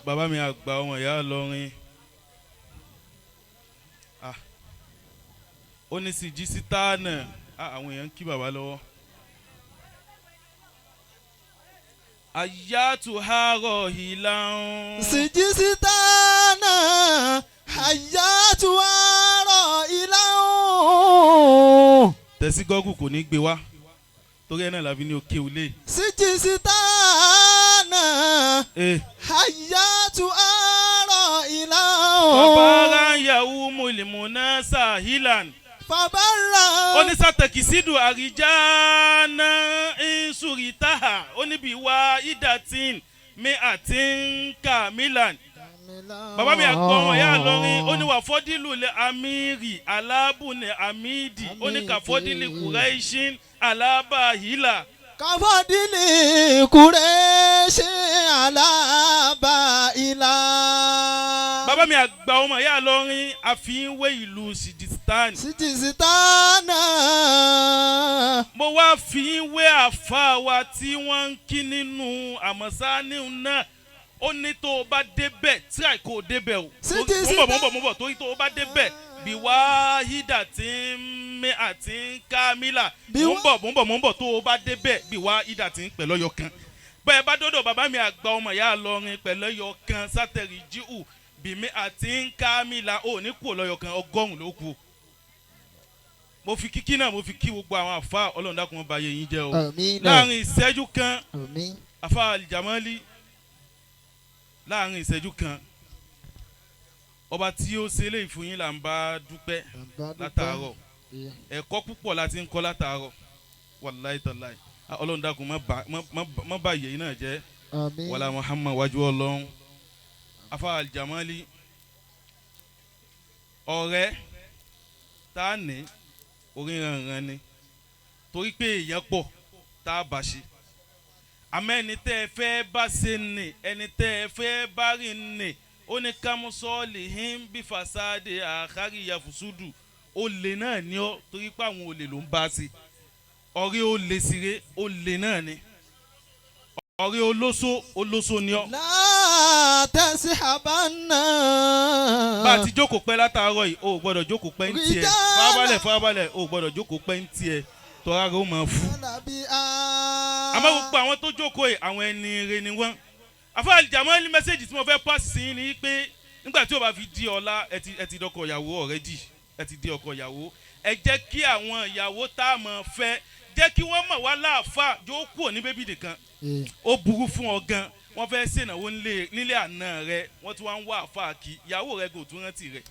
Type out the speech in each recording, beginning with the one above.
Bàbá mi àgbà, ọmọ ìyá lọrin. Ah, ó ní sì jí sítánà. Ah, àwọn èèyàn ń kí bàbá lọ́wọ́. Àyàtúhárọ̀ ìlànà. Sijisitana hayatuwaro ilahun. Tẹ̀sí gọ́gù kò ní gbé wá torí ẹ̀ náà làbí ní òkè òlé. Sijisitana Eh. hayatuwaro ilahun. Fàbára yahoo mulimuna sahilan. Fàbára. Ó ní sátẹkìsídù àríjáná ìṣúrìtàhà, ó níbi wá ìdàtín mi àti nkàmílàn. Bàbá mi àgbọ̀ wọn yà lọrin, ó ní wà fọ́dílù lẹ amírì alábùnẹ̀ amídì, ó ní kàfọ́dílì kùrẹ́ṣin alábàáhílà. Kàfọ́dílì kúrẹ́ṣẹ́ alábà ilà. Bàbá mi àgbà ọmọ yà lọrin, àfihàn ìlú Sijistan. Sijisitana. Mo wá fi ń wé àfa wa tí wọ́n ń kí nínú àmọ́sáni náà. Ó ní tó o bá débẹ̀, tíráì kó o débẹ̀ o. Sídìí. Mo ń bọ̀, mo ń bọ̀, mo ń bọ̀, torí tó o bá débẹ̀ bí wá hídà tí ń mí àti ń ká mílà. Bí Mo ń bọ̀, mo ń bọ̀, mo ń bọ̀. Tó o bá débẹ̀ bí wá hídà tí ń pẹ̀ lọ́yọ̀ kan bẹ́ẹ̀ bá dọ́dọ̀ bàbá mi àgbà ọmọ ìyá lọrin pẹ̀lú ẹyọ kan sátẹ̀rì jíhù bìmí àti ń ká mílà, ò ní kú lọ́yọ̀ kan, 100 ló kù. Mo fi kíkí náà, mo fi kí gbogbo àwọn àfa. Ọlọ́run dákun, wọn bá yẹ yín jẹ́ o. Àmín. Láàrin ìṣẹ́jú kan, Àmín. Afa Alijamali, láàrin ìṣẹ́jú kan, ọba tí ó ṣe eléyìí fún yín là ń bá dúpẹ́ látàárọ̀. Ẹ̀kọ́ púpọ̀ la ti ń kọ́ látàárọ̀, wàláì tàláì. Ah, Ọlọ́run dákun, má bà yẹ̀yìn náà jẹ́. Àmín. Wàlá Muhammad wájú Ọlọ́run. Afa Alijamali, ọ̀rẹ́ tá a ní oríranran ni, torí pé èèyàn pọ̀ tá a bá ṣe, àmọ́ ẹni tẹ́ ẹ fẹ́ bá ṣe ni, ẹni tẹ́ ẹ fẹ́ bá rìn ni. Ó ní kámúsọ́ọ̀lì hín bí fasade àkáríyà fùsùdù. Olè náà ni ó, torí pé àwọn olè ló ń bá ṣe ọ̀rẹ́. Olè sire, olè náà ni ọ̀rẹ́. Olóso, olóso ni ọ́. Látẹ̀síhábánà. Bá a ti jókòó pẹ́ látàárọ̀ yìí, o ò gbọ́dọ̀ jókòó pẹ́ ń tiẹ̀. Rìjálà. Farabalẹ̀, farabalẹ̀, o ò gbọ́dọ̀ jókòó pẹ́ ń tiẹ̀ tọ́ra rẹ̀ ó máa fú. Àmọ́ gbogbo àwọn tó jókòó yìí, àwọn ẹni ire ni wọ́n. Àfáà Jamali, message tí mo fẹ́ pass sí yín ni pé nígbà tí o bá fi di ọ̀la, ẹ ti dọkọ ìyàwó already, ẹ ti di ọkọ ìyàwó. Ẹ jẹ́ kí àwọn ìyàwó tá a mọ̀ fẹ́, jẹ́ kí wọ́n mọ̀ wá láàfáà. Yóò kúrò ní baby nìkan. Ó burú fún ọ gan, wọ́n fẹ́ ṣènáwó nílé àná rẹ, wọ́n tún wá ń wá àfáà kí ìyàwó rẹ kò tún rántí rẹ.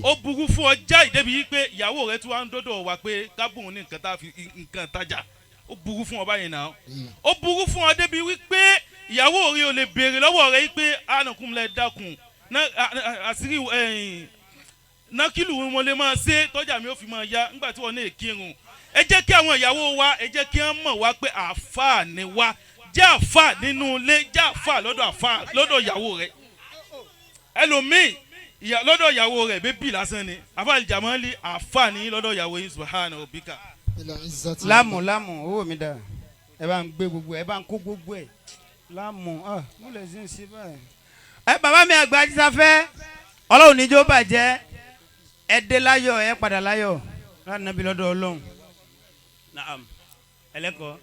Ó burú fún ọ jáì débi yìí pé ìyàwó rẹ tún wá ń dọ́dọ̀ wá pé kábùn ní nǹkan tá a fi nǹkan tajà. Ó burú fún ọ báyìí náà. Ó burú fún ọ débi wípé ìyàwó rẹ ò lè béèrè lọ́wọ́ rẹ wípé ànàkúnlẹ̀ dákun àṣírí ẹ̀yìn nákìlù mo lè máa ṣe tọ́jà mi ó fi máa ya nígbà tí wọ́n ní èkírun. Ẹ jẹ́ kí àwọn ìyàwó wa, ẹ jẹ́ kí wọ́n mọ̀ wá pé àáfàá ni wá. Jẹ́ àáfàá nínú ilé, jẹ́ àáfàá lọ́dọ̀ àáfàá lọ́dọ̀ ìyàwó rẹ. Ẹlòmíì lọ́dọ̀ ìyàwó rẹ̀, baby lásán ni. Àáfàá Jamali, àáfàá ní lọ́dọ̀ ìyàwó yín. Subhana rabbika. Láàmù, láàmù, owó mi dà? Ẹ bá ń gbé gbogbo ẹ, bá ń kó gbogbo ẹ. Láàmù, ah, mo lè ṣe ń ṣe báyìí. Ẹ bàbá mi àgbà jísáfẹ́, Ọlọ́run níjó bàjẹ́. Ẹ dé láyọ̀, ẹ padà láyọ̀ lánàbí lọ́dọ̀ Ọlọ́run. Naam, ẹlẹ́kọ̀ọ́.